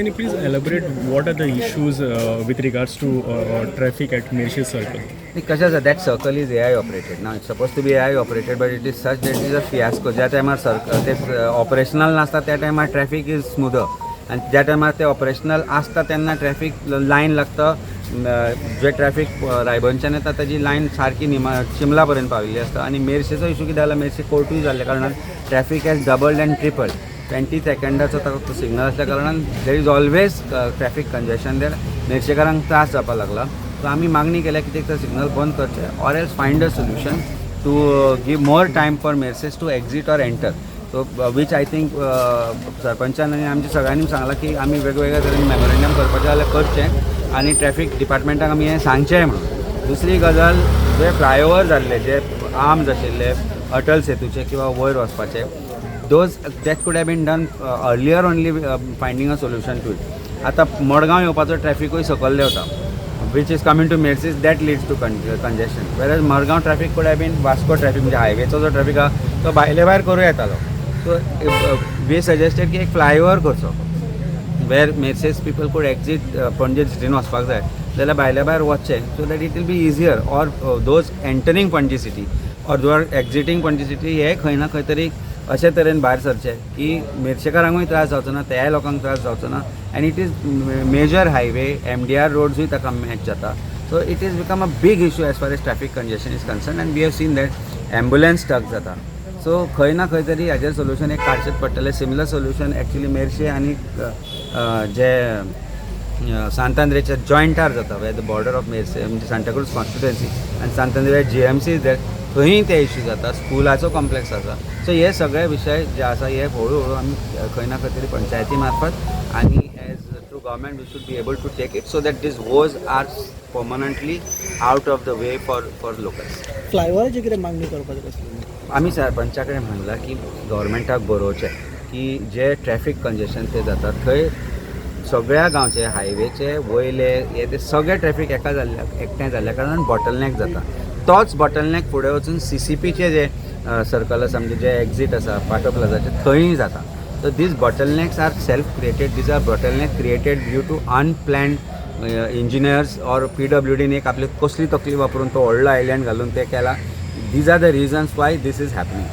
Can you please elaborate what are the issues with regards to traffic at Merces Circle? कशें आसा, that circle is AI operated ना. It's suppose to be AI operated, but it is such that is a fiasco. ज्या टायमार circle ते operational नासता, त्या टायमार traffic is smoother आनी ज्या टायमार ते ऑपरेशनल आसता तेन्ना ट्रॅफिक लायन लागता. जे ट्रॅफिक रायबंच्यान येता ताजी लायन सारकी निमा चिमला पर्यंत पाविल्ली आसता. आनी मेर्शेचो इशू कितें जाला, मेर्शे कोर्टूय जाल्ल्या कारणान traffic has doubled and tripled. 20 सेकंडाचो ताका सिग्नल आसल्या कारणान there is always traffic congestion there. मेर्शेकारांक त्रास जावपाक लागला. सो आमी मागणी केल्या की ते सिग्नल बंद करचे or else find a solution to give more time for Merces to exit or enter. So which I think सरपंचान आनी आमच्या सगळ्यांनी सांगलां की आमी वेगवेगळ्या तरेन मेमोरेंडम करपाचें जाल्यार करचें आनी ट्रॅफीक डिपार्टमेंटाक आमी हें सांगचें म्हणून. दुसरी गजाल, जे फ्लायओवर जाल्ले, जे आर्म्स आशिल्ले अटल सेतूचे किंवा वयर वचपाचे, those that could have been done earlier only, finding a solution to it. आतां मडगांव येवपाचो ट्रॅफिकूय सकयल देंवता, which is coming to Merces, that leads to congestion, whereas Margao traffic could have been, Vasco traffic, म्हणजे हायवेचो जो ट्रॅफिक आहा तो भायले भायर करूं येतालो. सो we suggested की एक फ्लायओवर करचो where Merces people could exit. Panaji सिटीन वचपाक जाय जाल्यार भायल्या भायर वचचें, so that it will be easier, or those entering Panaji city or those are exiting Panaji city, हे खंय ना खंय तरी अशे तरेन भायर सरचे की मेर्शेकारांकूय त्रास जावचो ना, त्याय लोकांक त्रास जावचो ना. And it is major highway, MDR रोड्सूय ताका मॅच जाता. So it is become a big issue as far as traffic congestion is concern, and we have seen that ambulance stuck जाता. सो खंय ना खंय तरी हाजेर सोल्युशन एक काडचेंच पडटलें. सिमिलर सोल्युशन एक्चुली मेर्शे आनी जे सांतांद्रेच्या जॉयंटार जाता, where the border of Merces, म्हणजे सांताक्रूज कॉन्स्टिट्युएन्सी आनी सांतांद्रे जीएमसी, थंय ते इश्यू जाता. स्कुलाचो कॉम्प्लेक्स आसा. सो हे सगळे विशय जे आसा, हे हळू हळू आमी खंय ना खंय तरी पंचायती मार्फत आनी as through government we should be able to take it so that these woes are permanently out of the way for locals. फ्लायओवराची कितें मागणी करपाची कसली? आमी सरपंचा कडेन म्हणलां की गव्हर्मेंटाक बरोवचें की जे ट्रॅफीक कंजेशन ते जाता, थंय सगळ्या गांवचे हायवेचे वयले हे ते सगळे ट्रॅफीक एका जाल्ल्या एकठांय जाल्ल्या कारणान बॉटलनॅक जाता. तोच बॉटलनॅक फुडें वचून सीसीपीचे जे सर्कल आसा, म्हणजे जे एक्झीट आसा पाटो प्लाजाचे, थंय जाता. So these bottlenecks are self created. These are bottleneck created due to unplanned engineers or पीडब्ल्यूडीन एक आपली कसली तकली वापरून तो व्हडलो आयलँड घालून ते केला. These are the reasons why this is happening.